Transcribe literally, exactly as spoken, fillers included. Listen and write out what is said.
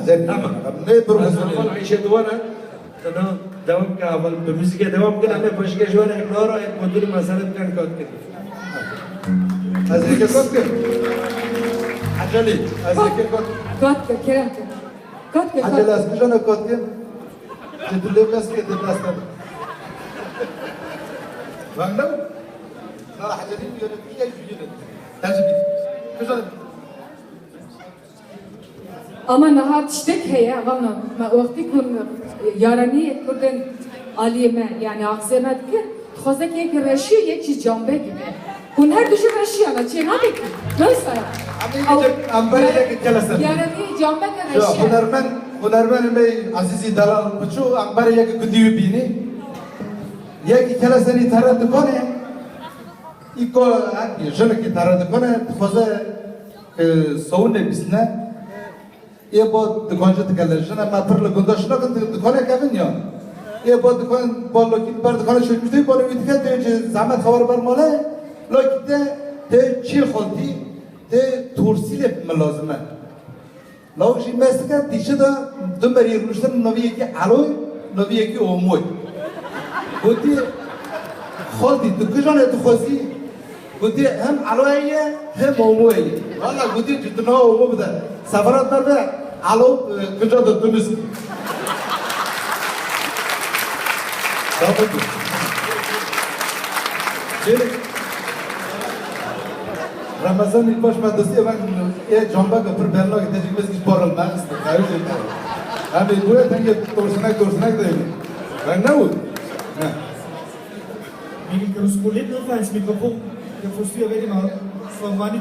Tamam. Ne profesyonel. Heval Ayşe Duvar e. Sana devam ke heval. Bi müzike devam ke. Ama başka şu an ek nara ek modülü mesele bilen kat ke. Ez eke kat ke. Acele. Ez eke kat. Kat ke, kerem ke. Kat ke, kat. Acele ez kujana kat ke. Ciddi levles ke de dasta. Bak ne? Nara acele bir yönetmen ya yürüyün. Tecrübe. Kujana. Ama niha tiştek heye, vana me wextî ku yarenî Kurdên aliyê me, yani axzê me dike, dixwaze ki yek reşî, yek jî cambek bike. Hûn her du jî reşî ana çê nake ki. Neyse. Em ê yek, em berê yek kele ser. Yarenî cambek e. Ya, reşî. Hunermen, hunermenê me Azîzî Delal Piçû, em berê yek gundî wî bînî. Yek kele serî tere dikone. Îko, e, jinekî tere dikone, dixwaze, e, sewûnê bîsne. Ê bo dikonce dikele. Jina me pir li gunda şina kin di-, dikone kevin ya. Ê bo dikon, bo lokî ber dikone çekmiştê, bo wî dike tê ci zehmet xewer ber male. Lokî te, te çî xoltî, te tursîlê mi lazim e. Lawik jî mestike, dîçe de du merî rûniştin, novî yekî eloy, novî yekî omoy. Gotî, xoltî, tu kijan e tu xwezî? Gotî, hem eloyê ye, hem omoyê ye. Valla gotî, tu tu na omo bide. Seferat berde, elo, e, kijan de tu nûsk. Tamam. Gelin. Ramazan ilk baş maddesi ya ben e cambaka pir bernak tecik mezgî paralmaz. Kayı şey. Hem bu ya tenge torsinek torsinek de. Ben ne bu? Miguel Carlos Colete, não faz microfone, que fosse a ver uma Savani